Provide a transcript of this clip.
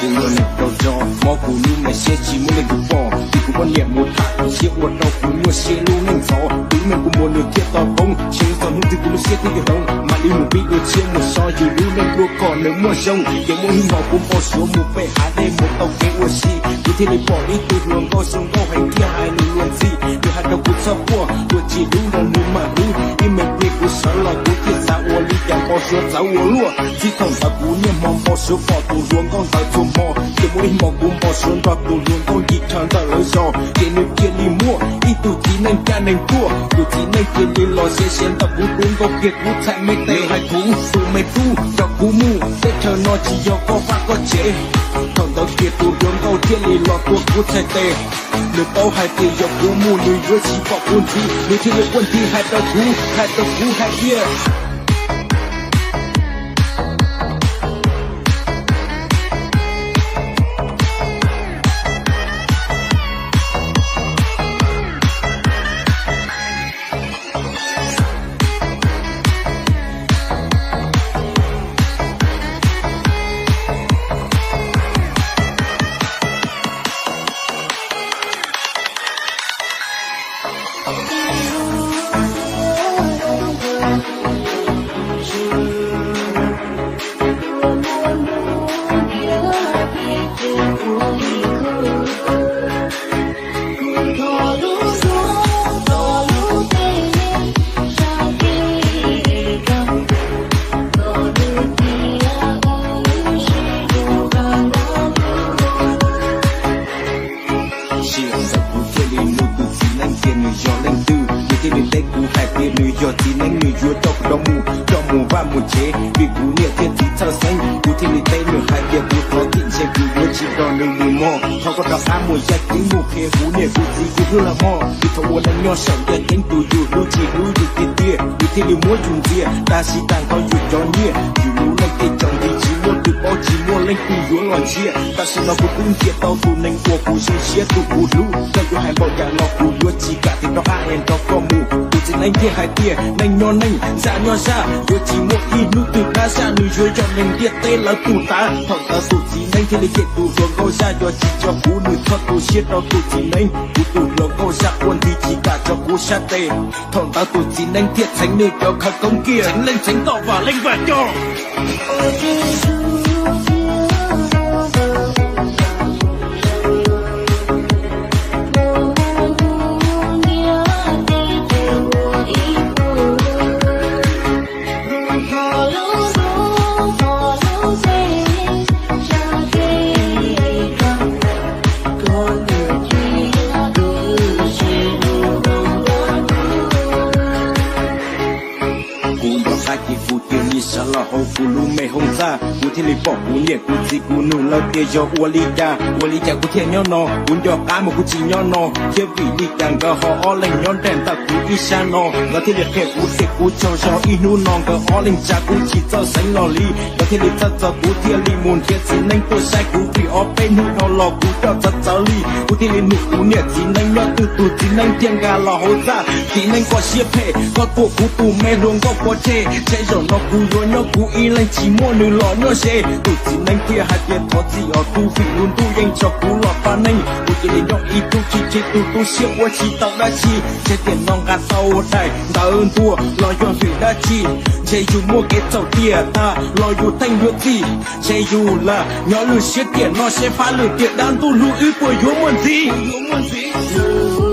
Kuv yog neeg tau tso mob kuv lub me siab tsis muaj leej twg pom, vim kuv poj niam mus tham kuv siab ua rau kuv nyuaj siab lub neej ntxhov. Kuv ib leeg kuv muag nws thiaj tau poob, ntshe txog hnub twg kuv lub siab thiaj yuav hloov. Mam li mus pib dua tshiab mus so yus lub neej dua kom nws muaj zoo, ces muaj ib hmos kuv npau suav mus pem hav dej mus tau kev ua si, kuv thiaj li pom ib tug hluas nkauj zoo nkauj heev thiaj hais lus luag ntxhi. Nws hais rau kuv txhob quaj, dua tsis dub los nws mam hlub. Ib me pliag kuv sawv los kuv thiaj xav ua li cas npau suav txawv ua luaj. Txij thaum ntawd kuv niaj hmo npau suav pom tus hluas nkauj ntawd txhua hmo, ces muaj ib hmos kuv npau suav nrog tus hluas nkauj ncig chaw ntawm lawv zos, ces nws cia li muaj ib tug txiv neej caj neeg tuaj. Tus txiv neej cia li los ze ze ntawm kuv tus nkauj kiag kuv txhais me tes, hais kuv tus me tub, coj kuv mus, teb chaws no tsis yog koj vaj koj tsev. Thaum ntawd kiag tus hluas nkauj thiaj li los tua kuv txhais tes. Nws paub hais tias yog kuv mus nws yuav tsis pom kuv ntxiv, nws thiaj li quaj nthi hais rau kuv, hais rau kuv hais tias Sij hawm ntawd kuv thiaj li nug tus txiv neej tias nws yog leej twg, nws thiaj li teb kuv hais tias nws yog txiv neej, nws yuav coj kuv rov mus, coj mus vaj mus tsev, vim kuv niam thiab txiv txhawj xeeb. Kuv thiaj li teb nws hais tias kuv thov txim, ntshe kuv yuav tsis nrog nws mus mog. Thov koj rov qab mus yaj ceeb mus qhia kuv niam kuv txiv kuv hlub lawm mog, vim thaum ua neej nyob saum yaj ceeb tus yus hlub tsis hlub yus tiag tiag, yus thiaj li muab yus ntxias. Tab sis tag nrho yus cov nyiaj, yus lub neej tej tsaus nti, tsis muaj twg paub, tsis muaj leej twg yuav los ntsia. Tam sim no kuv twb ntsia tau tus neeg uas kuv zoo siab, tus kuv hlub, koj yuav hais npaum cas los kuv yuav tsis kam tig rov qab es nrog koj mus. Tus txiv neej thiaj hais tias neej nyob neej, zaj nyob zaj, yuav tsis muaj ib hnub twg dab zaj, nws yuav yog neeg ntiaj teb lawv tus tav. Thaum ntawd tus txiv neej thiaj li cem tus hluas nkauj zaj, yog tsis tso kuv nws txhob tu siab rau tus txiv neej. Kuv tus hluas nkauj zaj quaj nthi tsis kam tso kuv sab tes. Thaum ntawd tus txiv neej thiaj txheev nws cov khawv koob kiag, txheev leej txheev toj vam leej vam coj. Kuv nco qab ces kuv cia li sawv los hauv kuv lub me hoob txaj, kuv thiaj li pom kuv niam kuv txiv kuv nug lawv tias yog ua li cas, ua li cas kuv thiaj nyob no. Kuv nco qab mas kuv tsis nyob no thiab, vim li cas nkawd ho ob leeg nyob nrog ntawm kuv ib sab no. Nkawd thiaj li qhia kuv tias kuv tsaug zog ib hnub no nkawd ob leeg tsa kuv tsis txawj xeev los li. Nkawd thiaj li txhawj txog kuv thiaj li mus nrhiav txiv neeb tuaj saib kuv, vim ob peb hnub dhau los kuv coj txawv txawv li. Kuv thiaj li nug kuv niam txiv neeb nyob twg, tus txiv neeb thiaj nqa los hauv txaj. Txiv neeb koj siab phem, koj tua kuv tus me hluas nkauj pov tseg, ntshe zaum no kuv yuav nyob kuv ib leeg tsis muaj nws los nyob ze. Tus txiv neeb thiaj hais tias thov txim os tub, vim lub ntuj yeej tso kuv los pab neeg. Kuv cia li nyob ib tug tsis tseg tus tu siab ua tsis tau dab tsi. Ntshe tiam no nqa tau daim ntawv ntuas los yog vim dab tsi? Ntshe yus muaj kev txhaum tiag tag los yus theej yuav txim. Ntshe yus lam nyob lwm siab tiam no seb fab lwm tiam dab ntuj hlub wb puas yuav muaj ntxiv.